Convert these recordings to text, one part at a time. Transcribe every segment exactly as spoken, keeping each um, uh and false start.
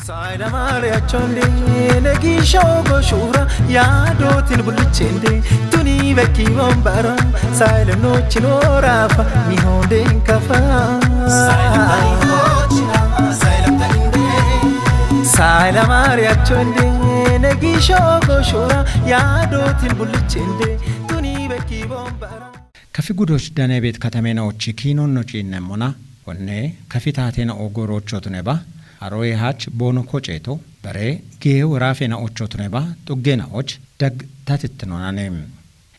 Saayilamaariyaachonde negiisho goshuura yaadootin bullichende tuni bekki bombara saayilem noochi noorafa nihonden kafa. Saayilamaariyaachonde negiisho goshuura yaadootin bullichende tuni bekki bombara. Kafi gudoch danebet katamena ochi kinon no chinnemona, onne kafi tatena ogorocho tuneba, aroye hach bono koceto, bare geo rafena ocho tuneba, tuggena och dag tatitnonane.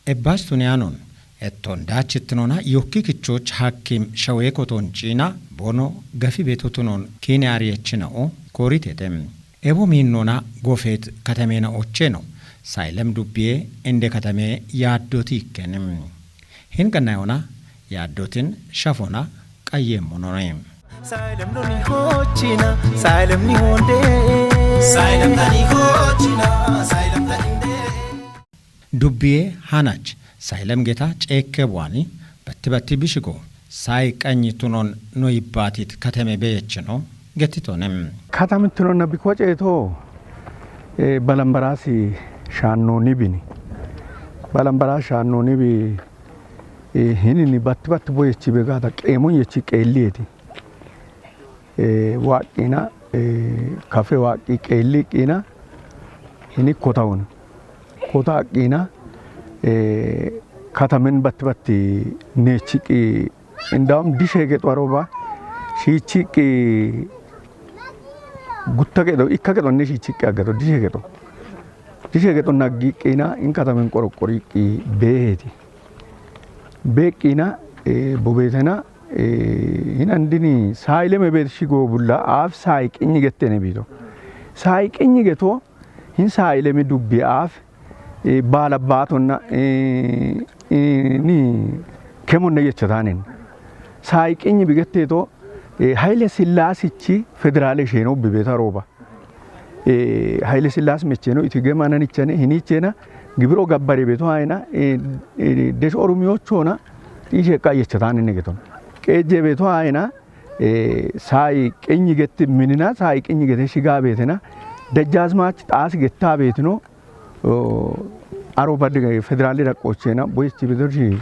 Ebbas tunianon, etton dachitnona yokki kichoch hakkim shawe koton china, bono gafi betutunon kine ariyechina o koritetem. Ebo minnona gofet katamena ocheno, saylem dubbiye ende katame yaaddoti ikkenim. Hin gannayona yaaddotin shafona qayyemmonone. Saylem noni hochina, saylem ni honde. Saylem tani hochina, saylem tani de. Dubbiye hanach, saylem geta cekke buani, batti batti bishigo, sai qanyi tunon no ibbatit katame beyechino, getitonem. Katamittinonna bikoceeto, eh, balambarasi shaannooni bini. Balambarasi shaannooni bi, eh, hinini batti batti boyechi begata qeemon yechi qeelliyeeti. Eh, waaqqina, eh, kafe waaqqi qeelli qina hini kotawun. Kota qina, eh, katamen batti batti neechi qi Indawum dishe gexo aroba shiichiqqi gutta gexo ikka gexonne shiichiqqi aggeto dishe gexo. Dishe gexo naggiqqina in katamen qoroqqoriqqi beeheti. Beeqqina, eh, bobeetena, eh, hinandini saayileme beet shigo bulla aaf saayi qinyi gettene biito. Saayi qinyi geto hin saayilemi dubbi aaf, eh, baala baatonna, eh, eh, ni kemonna yechatanen. Saayi qinyi bigetteeto, eh, Haile Sillaasichi federaale sheeno bibeeta rooba. Eh, Haile Sillaasi mecheno iti gemana nichane hinichena gibiro gabbare beto ayna, eh, eh, desh orumiyochona ishe qayyechatanen geton. Qeejje beto ayna, eh, saayi qinyi getti minina, saayi qinyi gete shiga beetena. Dejjazmaach xaasi getta beetino. O, aro badde federaale raqqoochcheena, boyichi bidirshi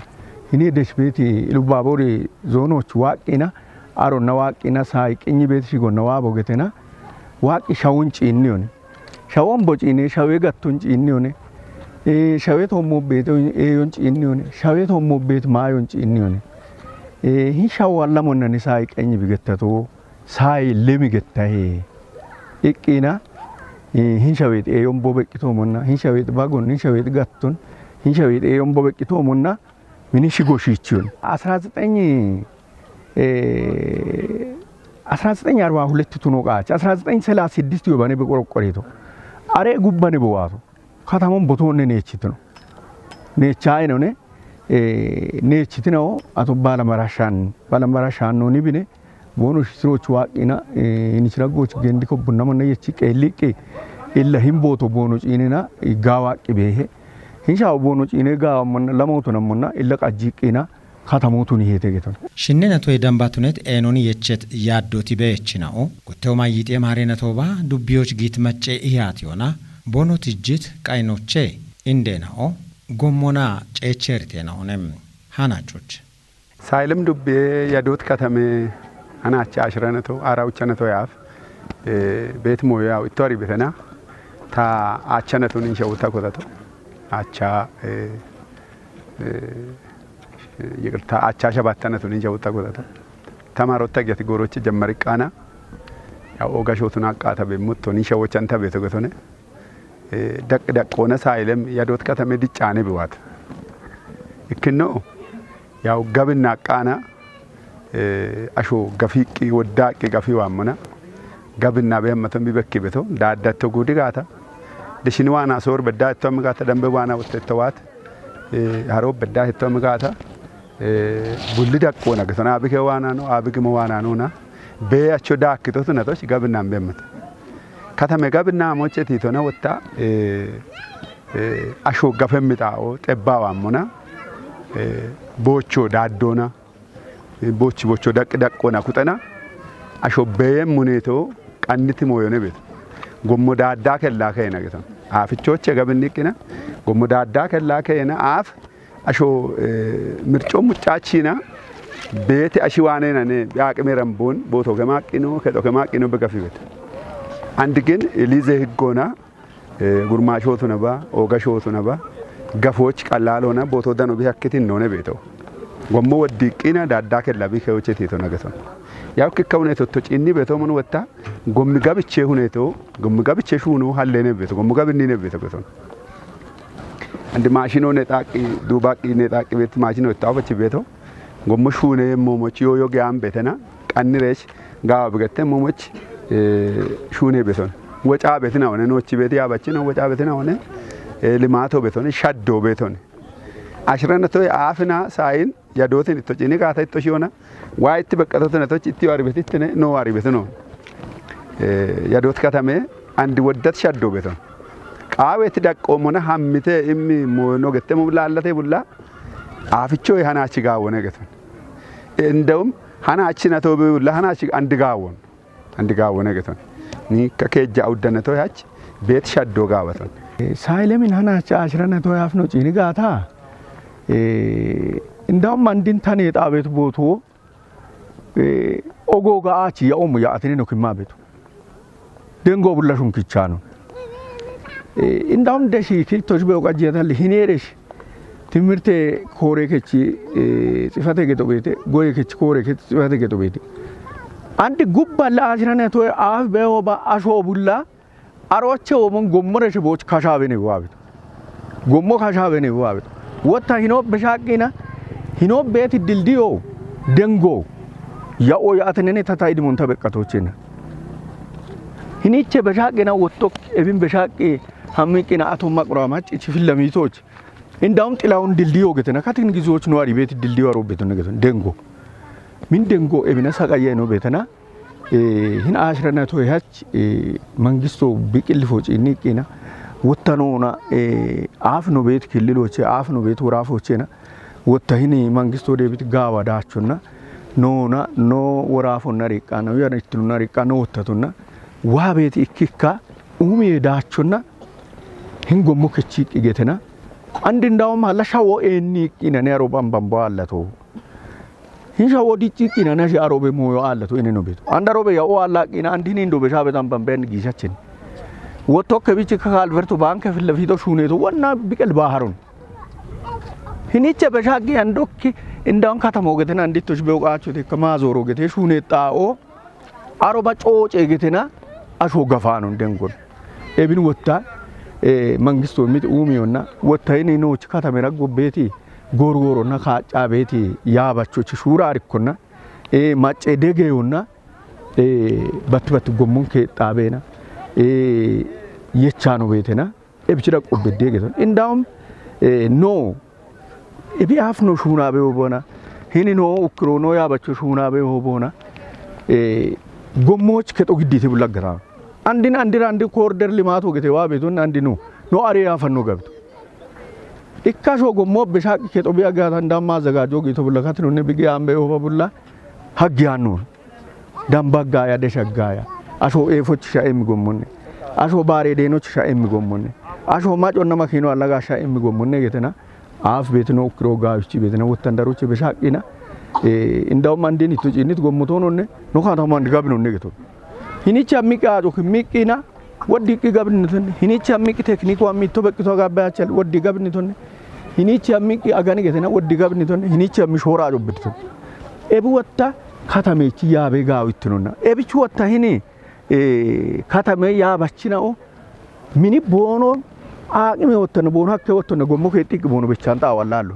hini desh beeti Ilubaaboori zoonooch waaqqina, aronna waaqqina, saayi qinyi beeti shigonna waa bogetena, waaqqi shawon ciinniyone. Shawon bociine, shawe gatton ciinniyone. E, shawe tommo beete eeyon ciinniyone. Shawe tommo beet maayon ciinniyone. E, hin shawo allamonnani saayi qinyi bigettato. Saayi lemi gettahe. Iqqina, eh, hin shawet eeyon bo beqqitoomonna, hin shawet bagon, hin shawet gatton, hin shawet eeyon bo beqqitoomonna, mini shigo shiichiyon. Asra zexeny, eh, asra zexeny arba hulet tuno qaach, asra zexeny sela siddist yobane be qoroqqoreto. Are gubbane bo waato. Katamon botoonne neechitino. Neechaayinone, eh, neechitinawo ato balamara shaan, balamara shaannooni bine, boono shisiroch waaqqina, eh, inichira gooch gendi kobbunna monna yechi qeelliqqi, illa hin booto boono ciinina, eh, gaa waaqqi beehe. Hin shaawo boono ciine gaawammonna, lamootonammonna, illa qajjiiqqina, katamootun heete geton. Shinne nato ye dambatunet eenoni yechet yaaddoti beechina'o. Guttewo mayyixe maarenatoba dubbiyoch giit macce ihaatiyona. Bono tijjit qaynoche indeena'o. Gommona ceecheritenaonem. Hanachoch. Saayilem dubbiye yadoot katame hanacha ashiranato, arawuchanato yaaf. Eh, beet moyo yaw itto ari betena. Ta aachanatun inshawuta kotato. Acha, eh, eh, ይቅርታ፣ አቻ ሸባተነቱን እንጀ ውጣ ጎታታ። ተማሮታ ገት ጎሮች ጀመር ቃና። ያው ኦጋሾቱን አቃታ በሙቶን ሸዎቻን ተቤቶ ገቶነ። ደቅ ደቅ ሆነ ሳይለም ያዶት ከተሜ ድጫኔ ብዋት። እክኖ፣ ያው ገብና ቃና፣ አሾ ገፊቂ ወዳቂ ገፊ ዋሞና። ገብና በመተን ቢበኪ ቤቶ፣ ዳዳቶ ጉዲ ጋታ። ደሽን ዋና ሶር በዳ እቶም ጋታ፣ ደንበ ዋና ወተተዋት። Haroo beddaa hettoo migaata, bulli daqqoona getona, abike waanaano, abigimo waanaanoona, bee acho daakkitotu natoch gabinnan bemmete. Katame gabinna moche tiitona wotta, asho gafemmi xaa'o, xebbaa waammona, boocho daaddoona, boochi bocho daqqi daqqoona kuxena, asho beeyemmuneeto qanniti mooyone beeto. Gommo daaddaa kellaa keena geton. Aafichooche gabinnikkina. Gommo daaddaa kellaa keena aaf asho, eh, mirco muccaachina beeti ashi waaneenane yaaqime ramboon booto kemaaqqino, kedo kemaaqqino begafibet. Andi gin lize higgoona, eh, gurmaashootu naba, oogashotu naba, gafooch qallaalona, booto dano bi hakkitin noone beeto. Gommo woddiiqqina daaddaa kella bi keoche tiito nageton. Yaw kikka huneto to ciinni beeto mun wotta, gommi gabiche huneto, gommi gabiche shuuno halleene beeto, gommo gabinni ne beeto geton. Andi maashino ne xaaqqi, duubaqqi ne xaaqqi beetti maashino ittawo fachi beeto. Gommo shuune yemmo mochi yo yo geyaan beetena, qannireesh gaawa bigette mo mochi, eh, shuune beeton. Wocaa beetina one, noochi beeti yaabachino wocaa beetina one, eh, limaato beeton, shaddo beeton. Ashirana toy aafina saayin yadootin itto ciini gaata itto shiona. Waa itti beqqatotina toch itti waari beetittine, no waari beetino. Eh, yadoot katame andi woddat shaddo beeton. Qaaweeti daqqoommona hammite immi moyno gette mo laallate bulla aaficho hanaachi gaawone geton. Indawum hanaachi na to bulla hanaachi andi gaawon. Andi gaawone geton. Ni ka keejja uddane to hach beet shaddo gaawaton. Sailemin hanaachi ashirana to yaafno ciini gaata. Eh, indawum andin tane xaabeet booto, eh, ogooga aachi ya omu ya atine no kimma beeto. Dengo bulla shunkichaano. Eh, indawum deshi ki tosh be oqajiyata li hineresh. Timirte koore kechi, eh, xifate gedo beete, goye kechi koore kechi xifate gedo beete. Andi gubba la ashirana to aaf be oba asho bulla, aroche omon gommo reshe booch kashaabene waabito. Gommo kashaabene waabito. Wotta hino beshaqqina, hino beeti dildiyo, dengo, ya o ya atenene tata idimonta beqqatochena. Hiniche beshaqqina wottok ebin beshaqqi hammiqqina ato maqura mach ichi fillamitoch. Indawum xilawun dildiyo getena, katin gizoch no ari beeti dildiyo aro beetona geton, dengo. Min dengo ebina saqaye no beetena, eh, hin ashirana to hach, eh, mangisto biqilli fo ciinni qiina, wotta noona, eh, aaf no beet killiloche, aaf no beet woraafochena, wotta hini mangisto deebit gaawa daachonna, noona, no woraafonna riqqaana, yana ittinonna riqqaana, wottatonna, waa beeti ikkikka, uumiye daachonna, hin gommo kechi iqqi getena, andi indawum halla shawo eenni iqqina ne aro bambambo allato. Hin shawo dicci qina nashi arobe moyo alla to ine no beto. Anda robe ya o alla qina andi ni ndo be shabe tan bamben gishachen. Woto ke bichi ka Alberto banke fil lafito shune to wanna bikel baharun. Hiniche be shagi andokki indan katamo geten andi to shbe o gacho te kama zoro gete shune ta o. Aroba coce getena asho gafanon dengon. Ebin wotta, eh, mangisto mit umiyonna wotta ini no chikata mera gobeti. Gorgoronna kaacca beeti yaabachochi shuura arikkonna, eh, macce degeyonna, eh, batti batti gommon keexxaabeena, eh, yechaano beetena, ebichira qubbe degeton. Indawum, eh, no, ebi aaf no shuunaabe hoboona, hini no ukkiro no yaabacho shuunaabe hoboona, eh, gommoch kexo gidditi bullaggata. Andin andira andi koorider limato gete waa beeton andi no, no are yaafanno gabito. Ikkasho gommo beshaqqi kexo biya gaatan damma azagajo giito bulla katinonne bigi ambe oba bulla haggi hanno. Dambagaya, deshagaya. Asho efoch sha emmi gommonne. Asho bare denoch sha emmi gommonne. Asho maconna makino allaga sha emmi gommonne getena. Aaf beetino ukkiro gaawichi beetino wottandaroche beshaqqina. Eh, indawum andin ito cinnit gommotononne. No katamo andi gabinonne geton. Hinichi ammiqqi aaco kimmiqqina, woddi iqqi gabinniton, hinichi ammiqqi tekniku ammi itto beqqito agabbe achal, woddi gabinniton, hinichi ammiqqi agani getena, woddi gabinniton, hinichi ammi shoora aaco bidditon. Ebi wotta katamechi yaabe gaawo ittinonna. Ebichi wotta hini, eh, katame yaabachinao, mini boono, aaqime wottano, boono hakke wottano, gommo keexxiqqi boono bechaan xaawallaallo.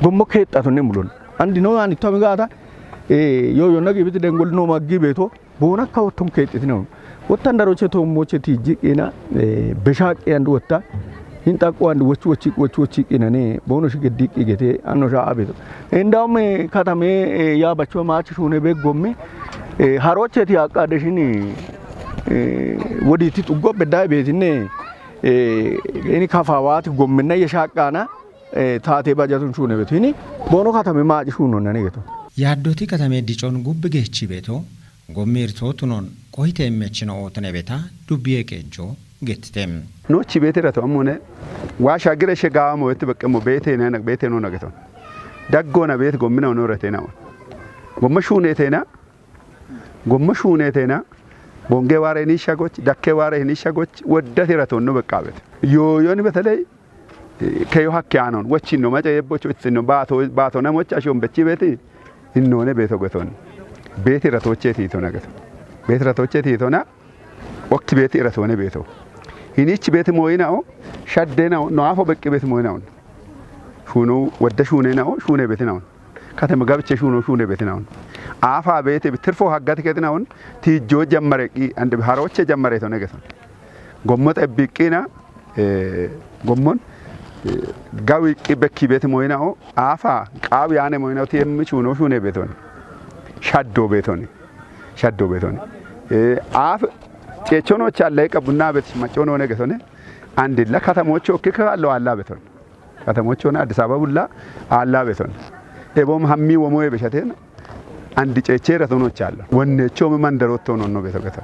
Gommo keexxatonne mulon. Andi no ani tomi gaata, eh, yo yonna gibit dengol no maggi beeto, boona kawotton keexxitino. Wottandaroche to moche tijji qina, eh, beshaqqi and wotta, hin xaqqo and wochi wochi, wochi wochi qina ne, boono shi geddi qi gete, anno sha abeto. Indawum, eh, katame, eh, ya bacho maach shune be gomme, eh, haroche ti aqqa deshin, eh, wodi ti xuggo bedda beetinne, eh, ini kafawaati gommenna ye shaqqana, eh, taate bajatun shuune beto. Hini boono katame maaci shuunon nani geto. Yaaddoti katame dicon gubbi geechi beto, gommi irtootunon, Qohite mechino ootone beta dubbiye qeejo gettite. Nochi beetera to ammone waa shaggire she gaamo wetti beqqemmo beete yinayna beete noo nageton. Daggona beete gommina onore teena. Gomma shuune teena. Gomma shuune teena. Bonge waare ni shagoch, dakke waare ni shagoch, waddatira tonno beqqabet. Yooyoni beteley keyo hakke aanon wochinno maca yebboch wochinno baato baato namoch ashon bechi beeti innoone beeto geton. Beeti ratooche tiito nageto. Beeti ratooche tiitona okti beeti iratoone beeto. Hinich beeti mooyinao shaddenao no afo beqqi beeti mooyinao. Shuuno wadda shuunenao shuune beetinao. Katama gabiche shuuno shuune beetinao. Afa beeti tirfo haggati ketinao. Tiijjo jammareqi ande harooche jammareto nageto. Gommo xebbiqqina gommon gawi qi bekki beeti mooyinao afa qaawi aane mooyinao tiyemmi shuuno shuune beetoni. Shaddo beetoni. Shaddo beetoni. Aaf ceechono challe qabunna beeti maccono ne getone. Andilla katamocho kika lo alla beetoni. Katamochona Addis Ababa bulla alla beetoni. Ebom hammi womoye beshaten andi ceechera tono challo. Wonnecho me mandarotto nonno beeto geto.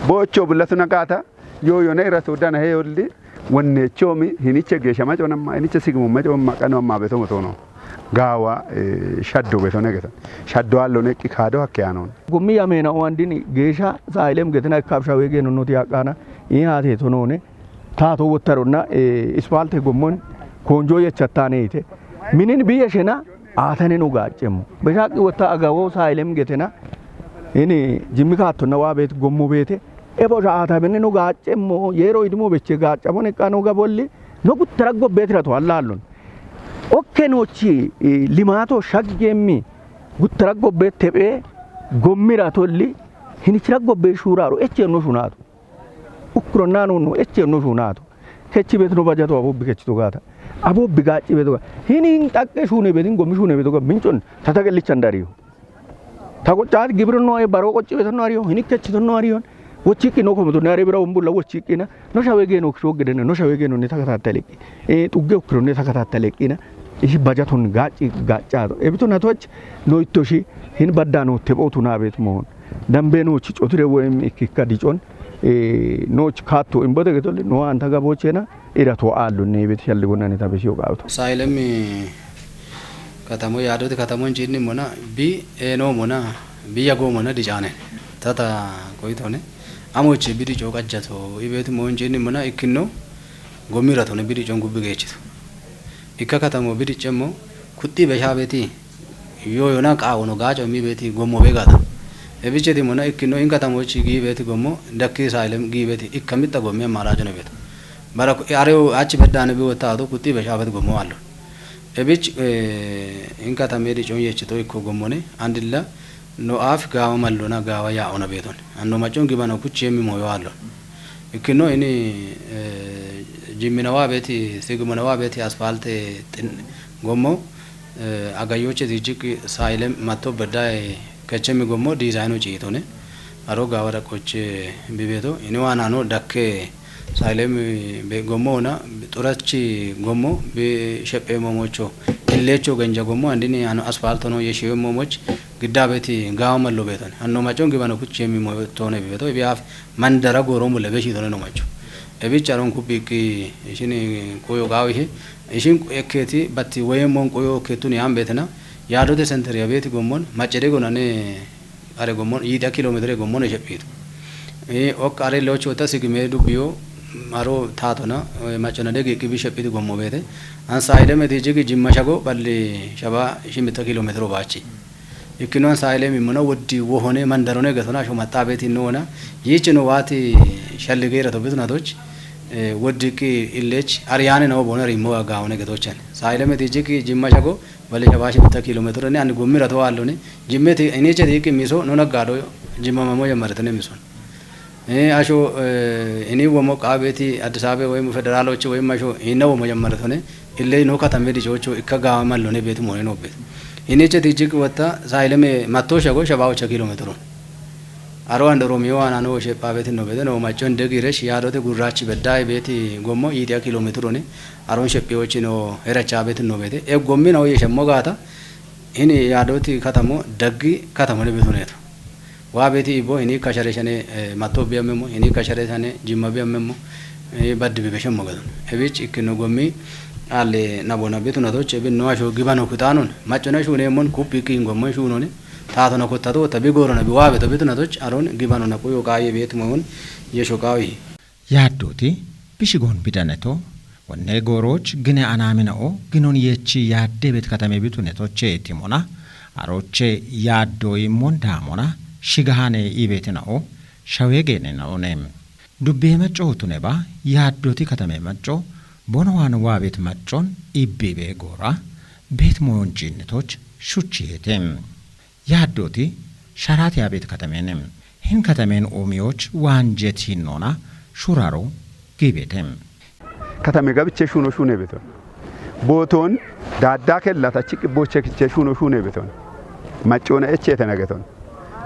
Bocho bulla tuna gata Yooyona ira to dana he yolli wonnechomi hiniche geeshama conamma hiniche sigimumma conamma qano amma beto motono. Gaawa shaddo beto negeta. Shaddo allo neqqi kaado hakke aanon. Gommi yamena o andini geesha saayilem getina ikkab shawe geno noti yaqana. Ii haate tonone taato wottaronna ispalte gommon konjo yechattane yite. Minin biye shena aatane no gaaccemmo. Beshaqqi wotta agawo saayilem getina ini jimmi kaattonna waa beet gommo beete Ebo sha'aata benne no gaaccemmo, yeero idimo beche gaaccamone qano gabolli, no guttara gobbeetira to allaalon. Okke noochi limaato shaggeemmi guttara gobbee tephe gommira tolli hinichira gobbee shuuraaro echeenno shunaatu. Ukkuronna nunnu echeenno shunaatu. Kechi beetino bajato abobbi kechito gaata. Abobbi gaacci beeto ga. Hinin xaqqe shuune beetin gommi shuune beeto ga mincon tata gellichan dariyo. Ta qoccaati gibirinu ayi baroo qocci beetanno ariyo, hini kechitanno ariyon, wochiiqqi no komoto ne are bira wombulla wochiiqqina, no shawe geeno kisho gedene, no shawe geeno ne takatattaleqqi. Ee, xugge ukkiro ne takatattaleqqina, ishi bajaton gaacci gaaccaato. Ebito natoch no ittoshi, hin badda no tephotu na beet mohon. Dambe nochi cotire woyim ikkikka dicon, ee, noch kaatto imbote getolle, no anta gabochena, ira to aallo ne bet shalli gonnani tabe shiyo gaawto. Saayilemi katamo yaadoti katamo injiinni mona bi eeno mona bi yago mona dicaane tata koyitone amoche bidi coo qajjato ibeeti mo injiinni mona ikkino gommi ratone bidi coo gubbi geechito ikka katamo bidi cemmo kuxxi beshaabeti Yoo yona qaawono gaaco mi beeti gommo be gata. Ebicheti mona ikkino in katamochi gii beeti gommo dakki saayilem gii beeti ikka mitta gommi ammaaraajone beeto. Bara ku-, areo achi beddaane bi wottaado kuxxi beshaabet gommo allo. Ebich, eh, in katame dicon yechito ikko gommone andilla no aaf gaawa mallona gaawa yaa'ona beeton. Anno maccon gibano kuchi yemmi moyo allo. Ikkino ini, eh, jimminawa beeti, sigimminawa beeti asfalte xin-, gommo, eh, agayoche dijik saayilem matto beddaye kechemi gommo diizayino ciitone. Aro gaawa daqqoche bibeeto. Ini waanano dakke saayilem be gommo ona xurachi gommo bi shephemo mocho. Illecho genja gommo andini ano asfaltono yeshiwemo moch gidda beeti gaawa mallo beetone. Anno maccon gibano kuchi yemmi mo toone bibeeto. Ibi af mandara gooroo mule beshi tone no macho. Ebicha ron kubbi ki ishini koyo gawi he. Ishin ekketi batti weye mon koyo ketuni ambetena. Yaadote center ya beeti gommon macede gonane are gommon yida kilometre gommon sheppitu. E ok are locho ta sigime dubbiyo aro tatona, e, machona de giqi bi sheppiti gommo beete. An saayide meti jigi jimma shago balli shaba shimita kilometro baachi. Ikkinoan saayile mimmuna woddi wohone mandarone gatona asho maxxaabeetinno wona yiichino waati shalligeera tobbitunatoch, eh, woddi iqqi illeech ariyaane nawo boona riimmo gaawone getoochan. Saayile meti ichikki jimma shago bale shabaa shimitta kiilo metironni ani gommira to aalloni jimmeti iniicheti iqqi miso nona gaado jimma mamo jammaritone mison. Eh, asho, eh, ini womo qaa beeti Addis Ababa woyim federaalochi woyim asho inna womo jammaratone. Illey no katame dicocho ikka gaawa mallone beeti moone no beeti. Iniche tijjik wotta saayileme matto shago shabaa ocha kiilo metiro. Aro ando Oromiyo waanano shepha beeti no beete no macco inde giresh yaadote gurraachi beddaay beeti gommo iidiya kiilo metironi aron shephiyochi no heracha beeti no beete. E gommi no yeshemmo gaata ini yaadoti katamo daggi katamo ne beetuneeto. Waa beeti ibo, ini kashare shane, eh, matto biyamemo, ini kashare shane jimma biyamemo, eh, baddi bibeshemo gadon. Ebich ikkino gommi alle nabona betunatoch, ebin no asho gibano kutanon, machona shune mon kupi kin gommo shunone, tato na kottato, tabi gorona bi wabe to betunatoch, aron gibano na kuyo kaye betu mon, yesho kawi. Yaaddooti bishigoon bidaneto, wonne goorooch gine anaamina'o ginon yeechi yaadde bet katame bitunetoche timona, aroche yaaddo immon daamona, shigahane ibetina'o, shawe geenena'one. Dubbee macco utuneba, yaaddooti katame macco, bonowan waabet maccon, ibbibe goora, bet moyonchinnetoch, shuchihete. Yaaddooti sharaati abeet katamen. Hin katamen oomiyoch waanjet hinnoona shuraro giibete. Katame gabiche shuno shune beton. Booton daaddaa kellata chiqi boche kiche shuno shune beton. Maccoona eche tena geton.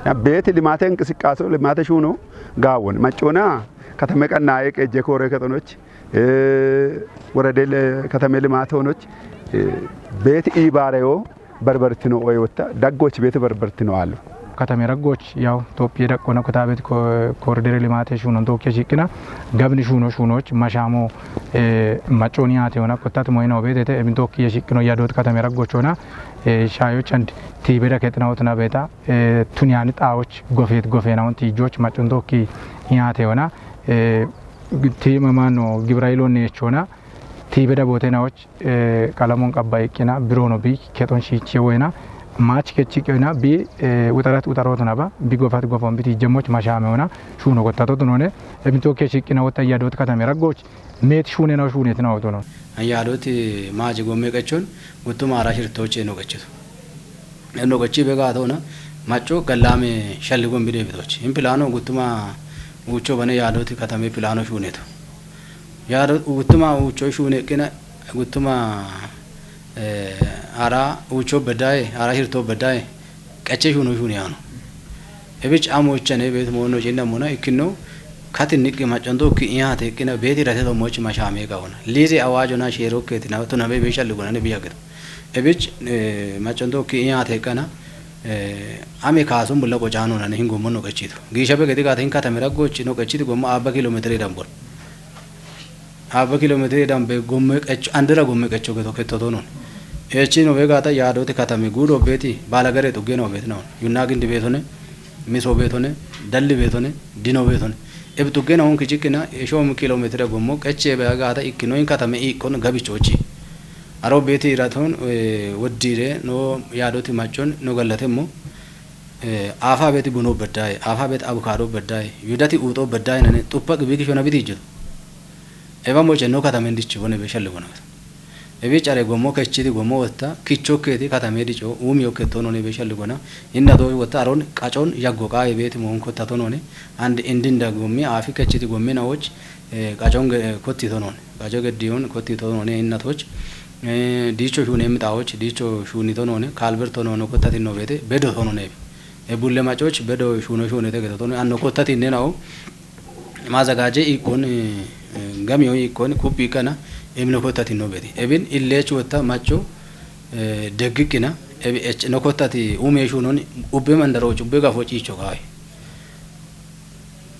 Na beeti limaate inqisiqqaaso limaate shuno gaawon. Maccoona katame qannaaye qeejje koore ketonoch, eh, worade le-, katame limaate honoch, eh, beeti iibaareyo barbartino oyotta, daggoch beeti barbartino aalo. Katame raggoch yaw Tophiye daqqona kutaa beeti ko-, koridere limaate shunon tokkiye shiqqina, gabni shuno shunoch, mashaamo, eh, maccooni yaate hona, kottat moyina obeetete, ebin tokkiye shiqqino yadoot katame raggoch hona, eh, shaayoch and tiibeda kexina otna beeta, eh, tuniyani xaawoch gofeet gofeena hon tiijoch maccon tokki yaate hona, eh, tiima maano gibra ilo neech hona, tiibeda boote nawoch, eh, qalamon qabba iqqina, birono bi kexon shiichiye woyna, maach kechi qeyna bi, eh, uxarat uxarot naba, bi gofat gofon bi tiijemoch mashaame hona, shuno kottatot none, ebin tokkiye shiqqina wotta yadoot katame raggoch, meet shuune nawo shuunet nawo tonon. An yadooti maaji gomme qechon, guttuma ara shirtoche no qechito. Enno qochi be gaatona, macco gallame shalli gombi deebitoch. In pilaano guttuma uucho bane yaadoti katame pilaano shuuneto. Yaado guttuma uucho shuune qina guttuma, eh, ara uucho bedaye, ara hirto bedaye, qache shuuno shuune yaano. Ebich amo ichane beet moono cinna mona ikkino, katin niqqi maccondo ki iyate qina beeti rate to mochi mashame gaona. Lize awajo na shero ketina, to na be be shalli gona ne biya geto. Ebich, eh, maccondo ki iyate qana, eh, ame kaaso mulla qocaano nane hin gommo no qechito. Giisha be gedi gata hin katame raggochi no qechiti gommo abba kilometre dambon. Abba kilometre dambe gomme qecho, andira gomme qecho geto ketto tonon. Echi no be gata yaadote katame gudo beeti, balagare tugge no beeti no. Yunna gindi beetone, miso beetone, dalli beetone, dino beetone. Ebi tugge no hon kichikina, esho kilometre gommo, qeche be gata ikkino hin katame ikkon gabichochi. Aro beeti iraton, eh, woddire no yaadoti machon no gallatemmo, eh, afa beeti buno beddaye, afa beeti avocado beddaye, yudati uuxo beddaye nane xuppa qibi kisho na biti ijjo. Eba moche no katamen dichi bone be shalli bona. Ebi care gommo kechiti gommo wotta, kicho keti katame dicho, umi okke tonone be shalli gona, inna do wotta aron qacon yaggo qaye beeti mo honko tatonone, and indinda gommi afi kechiti gommi na och, eh, qacon ge-, eh, kotti tonone. Gajo geddiyon kotti tonone innatoch, eh, dicho shune mitawoch, dicho shuni tonone, kalber tonone kottati no bete, bedo tonone. E bulle macoch bedo shuno shune te geto tone, anno kottati ne nao, mazagaje ikkon, eh, eh, gamiyo ikkon, kuppi ikkana, emno kottati no bete. Ebin illech wotta macho, eh, deggikina, ebi ech no kottati ume shunon, ubbe mandaroch, ubbe gafoch icho gawe.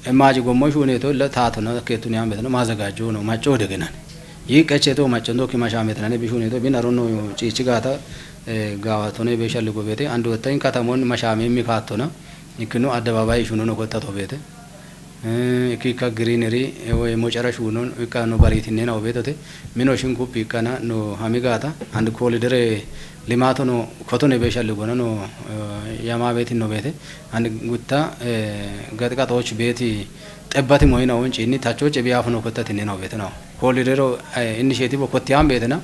E maaji gommo shuuneto illa taatona kettuni ambeteno maazagajjo no macco degenan. Yi qecheto macco ndokki mashaametinane bi shuuneto bin aronno ciichi gaata, eh, gaawatone be shalli gobete andi wotta in katamon mashaame immi kaattona ikkino addabaabayi shuunono kottato beete. Eh, ikki ikka giriineri, eh, woy mocara shuunon ikka no bariitinne na obetote. Mino shinku piikkana no hami gaata, and koolidere limaatono kotone be shalli gona no, eh, yama beeti no beete. And gutta, eh, gaxigaxooch beeti xebbati moyina wonci inni tachoch ebi afuno kottati nena beete no. Koolidero, eh, initiative kotti am beetena.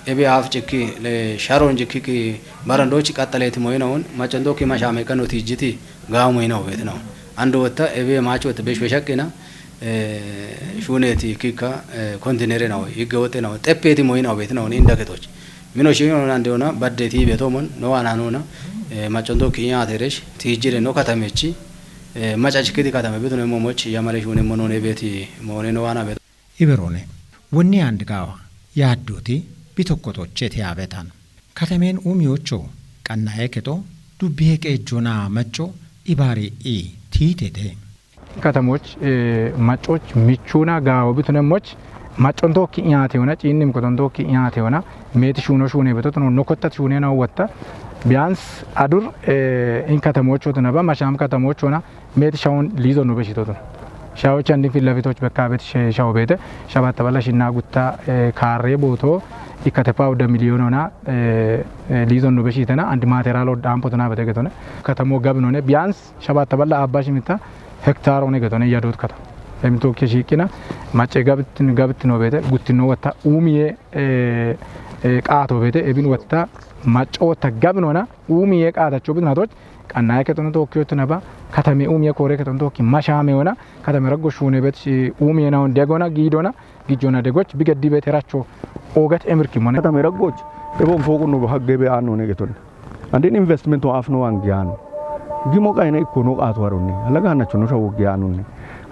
Ebi af cikki, le, sharon cikki ki barandoch qaxxaleeti moyina won, macando ki mashame kano tijjiti gaamu ina beete no. Ando wotta ebi macho wotta besh beshaqqina, eh, shuuneti kikka, eh, kontinere nawo, higge woxe nawo, xeppeeti moyina beete nawo, inda ketoch. Mino shiino nande ona, badde ti beto mon, no wana nona, eh, macondo ki iya teresh, ti jire no katamechi, eh, macachi kidi katame beto no momoch, yamare shuune monone beti, mone no wana beto. Iberone, wonni and gawa, yaadduti, bitokkotoche ti abetan. Katamen umiyocho, qannaye keto, dubbiye qeejjona macco, ibaari i tiitete. ከተሞች፣ ማጮች ምቹና ጋወ ብትነሞች ማጮንቶክ ያቴ ሆና ጪንም ቆቶንቶክ ያቴ ሆና ሜት ሹኖ ሹኔ በቶት ነው ኖኮታት ሹኔ ነው ወጣ ቢያንስ አዱር ኢን ከተሞች ወት ነባ ማሻም ከተሞች ሆና ሜት ሻውን ሊዞ ነው በሽቶት ነው ሻዎች አንድ ፊት ለፊቶች በካ ቤት ሻው ቤተ ሸባት ተበላሽ እና ጉታ ካሬ ቦቶ ኢከተፓ ወደ ሚሊዮን ሆና ሊዞ ነው በሽተና አንድ ማቴሪያል ወደ አምፖትና በተገተነ ከተሞ ገብን ሆነ ቢያንስ ሸባት ተበላ አባሽ ምታ ሄክታር ሆነ ገቶነ ያዶት ከታ ለምቶ ከሺቂና ማጨ ገብት ገብት ነው ቤተ ጉት ነው ወታ ኡሚዬ ቃቶ ቤተ እብን ወታ ማጨ ወታ ገብን ሆና ኡሚዬ ቃታቸው ብትናቶች ቀናየ ከጥኑ ቶኪዮት ነባ ከተሜ ኡሚዬ ኮሬ ከጥኑ ቶኪ ማሻሜ ሆና ከተሜ ረጎ ሹኔ ቤት ኡሚዬ ናውን ደጎና ጊዶና ጊጆና ደጎች ቢገዲ ቤት ራቸው ኦገት ኤምርኪ ሞነ ከተሜ ረጎች ebon fooqu no hagge be aanno ne geton andin investment o afno angiyan gimo qayna ikko no qaatu harunni halaga hanacho no shawo giyanunni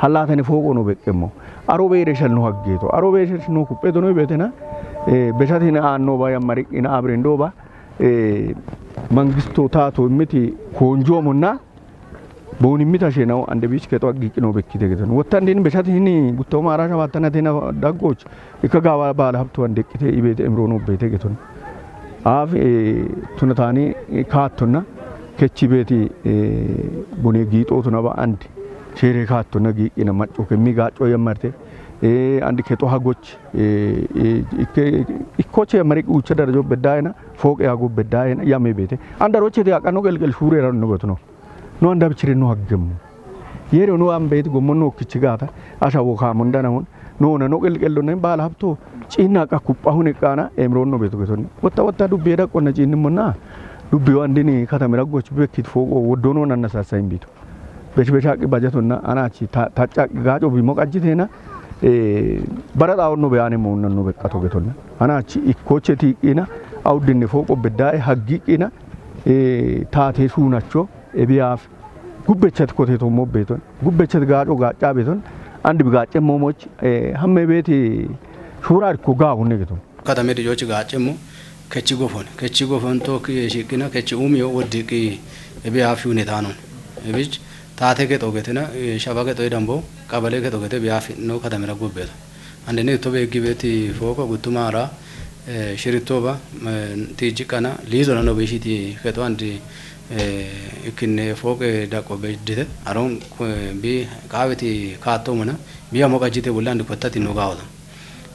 hallatani fooqu no beqqemmo aro beere shalno haggeto aro beere shalno kuppe dono betena beshatin aanno ba yammariqina abrindo ba mangisto taato immiti koonjoomunna boonimmita sheenawu ande biichi kexo aggiiqqino bekkite geton wottan din beshati hini guttooma ara shabattana tena daggooch ikka gaawa baala habtuwan deqqite ibeete emroono beete geton aaf tunataani kaattonna kechi beeti bone giixootuna ba andi sheere kaattonna giiqqina macco kemmi gaacco yammarte andi kexo hagoch ikkoche mari uucha darajo beddaayena fooqe hago beddaayena yamme beete andarochete aqanno qelqel shuure eranno gotuno no andabichirenno haggemmo yere no ambeeti gommonno okkichi gaata asha wo kaamon danahon nona no qelqellonna baala habto ciinna aqa kuphahun eqqaana emroonno beeto getonni wotta wotta dubbiye daqqonna ciinnimmonna dubbiyo andini katamira goch bekkit fooqo woddono nannasassa imbito beshbeshaqqi bajatonna anaachi taccaqi gaaco bimo qajjiteena bara xaawonno beyaane moonnanno beqqato getonna anaachi ikkooche tiiqqina awuddinni fooqo beddaa'e haggiiqqina taatee suunacho ebiyaafi gubbechati koteetommo beeton gubbechati gaaco gaaccaa beeton andi bigaacce moomoch hamme beeti shuura irko gaawunne geton katame dijochi gaaccemmo kechi gofon kechi gofon tookki shiiqqina kechi uumiyo woddiiqqi ebiyaafi hunetaanon ebich taate kexo getina shaba kexo idambo qabale kexo gete biyaafi no katamira gubbeeto Andene to beeggi beeti fooqo guttumaara shirittoba tiijjiqqana liizona no beeshiti keto andi ikkinne fooqe daqqo beeddite aron bi qaaweti kaattoomana biya moqajjite bulla andi kottati no gaawota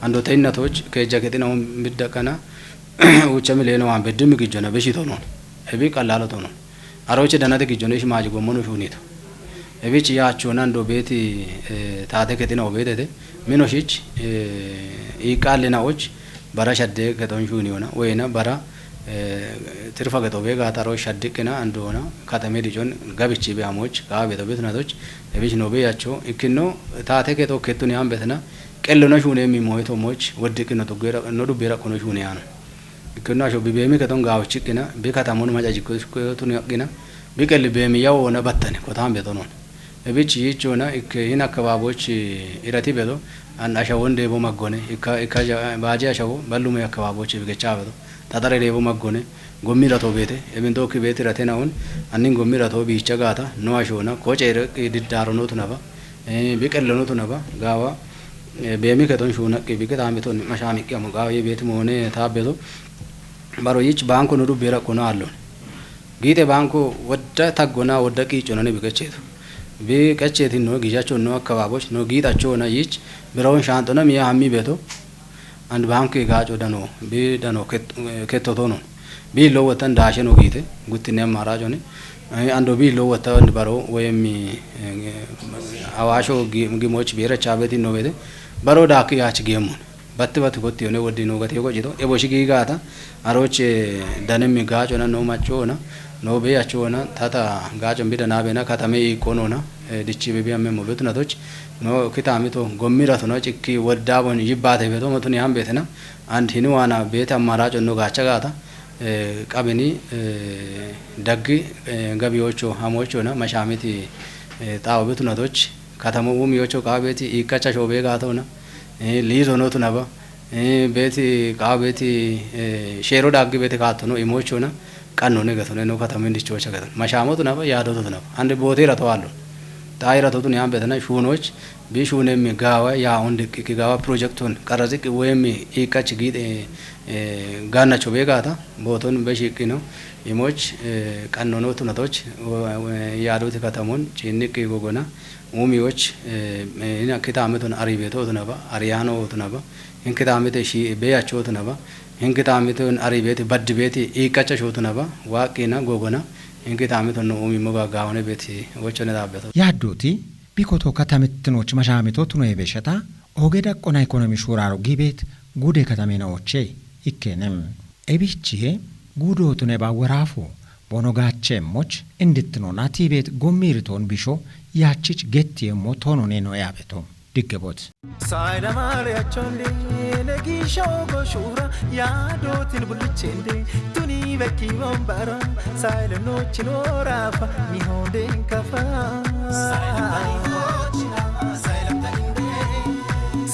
ando teinnatoch keejja kexina on biddaqqana uuchami leeno waan beddimmi gijjona beeshitonon ebi qallalotonon Aroche danate gijjone ishi maaji gommono shunito. Ebichi yaachona ndo beeti taate ketina obetete mino shich iiqalle naoch bara shadde keton shuni ona weyna bara tirfa keto be gaata aro shaddiqqina ando ona katame dijon gabichi be amoch kaa beto betnatoch ebich no be yacho ikkinno taate keto kettuni ambetna qellono shune mi moyto moch woddiqqino tuggera no dubbera kono shune ano. Ikkinno asho bi beemi keton gaawichiqqina bi katamonu maca jikko tuni aqqina bi qelli beemi yawo wona battane kotaan beto non. Ebich yiichona ikke hin akkababoch irati beto an ashawo ndeebo maggone ikka ikka baaje ashawo ballume akkababoch bigecha beto taxare deebo maggone gommi rato beete ebin dookki beeti ratena un annin gommi rato biicha gaata no ashona koce ire diddarono tunaba bi qellono tunaba gaawa Beemi keton shuunaqqi bikki taamiton mashamiqqi amu gaawi beeti moone taabbeto baro yich baanko nudu bira kono allon. Giite baanko wodda taggona wodda qiiccona ne bi qecheeto. Bi qecheetin no gijachon no akkababoch no giitachona yich birawon shaanxona miya hammi beto and baanko gaaco dano bi dano kettotonon. Biillo wottan daashe no giite guttine ammaaraaco ne. Ando biillo wotta baro woyim awaasho gimoch biira chaabeti no bete baro daakki yaach geemmun. Batti batti kotti yone woddi no gati ko jito ebo shigi gaata aroche danemmi gaaco na no macho na no be yacho na tata gaaco mbida na bena katame ikono na dichi be biamme mo betu na doch no kitamito gommira to no cikki wodda bon yibbate beto motuni ambetena and hini wana bete ammaaraaco no gaacha gaata Qabini daggi gabiyocho hamochona mashamiti xawo betunatoch katamo umiyocho qawabeti iqqacha shobe gatona liizo notunaba beti qawabeti sheero daggi beti kaatono imochona Qannoone gatone no katamin dichoocha gatan. Mashaamotu naba, yaadototu naba. Ande booteera towaallo. Xaayira totun yaan betana shuunoch, bi shuunemmi gaawa, yaa on diqqi gaawa, projektun qarraziq woyim iqqach giide, eh, gaannacho beegaata, booton be shiqqino, imoch, eh, qannoonotu natoch, wo-, wo-, yaadoti katamun, ciinniqqi gogona, uumiyoch, eh, eh, ina kitaametun aribeetootu naba, ariyaanootu naba, hin kitaamete shi-, beeyachotu naba, hin kitaamete un ari beeti, baddi beeti, iiqqacha shootu naba, waaqqina gogona, hin kitaamete un uumi moga gaawone beeti, wochone dhaabbeto. Yaaddooti, bikoto katamittinoch mashaamito tuno ebeshata, oge daqqona ekonomi shuuraaro gibeet, gude katamina oche, ikkene. Ebichihe, gudootune ba waraafo, bono gaacheemmoch, indittinona tiibeet gommiiritoon bisho, yaachich gettiyeemmo toonone no yaabeto. Diggebot. Saayila maariyachoonde, negiisho goshuura, yaadootin bullicheende, tuni bekki bombara, saayila noochi nooraafa, mihoonde nkafa.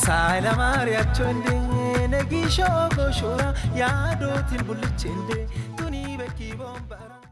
Saayila maariyachoonde, negiisho goshuura, yaadootin bullicheende, tuni bekki bombara.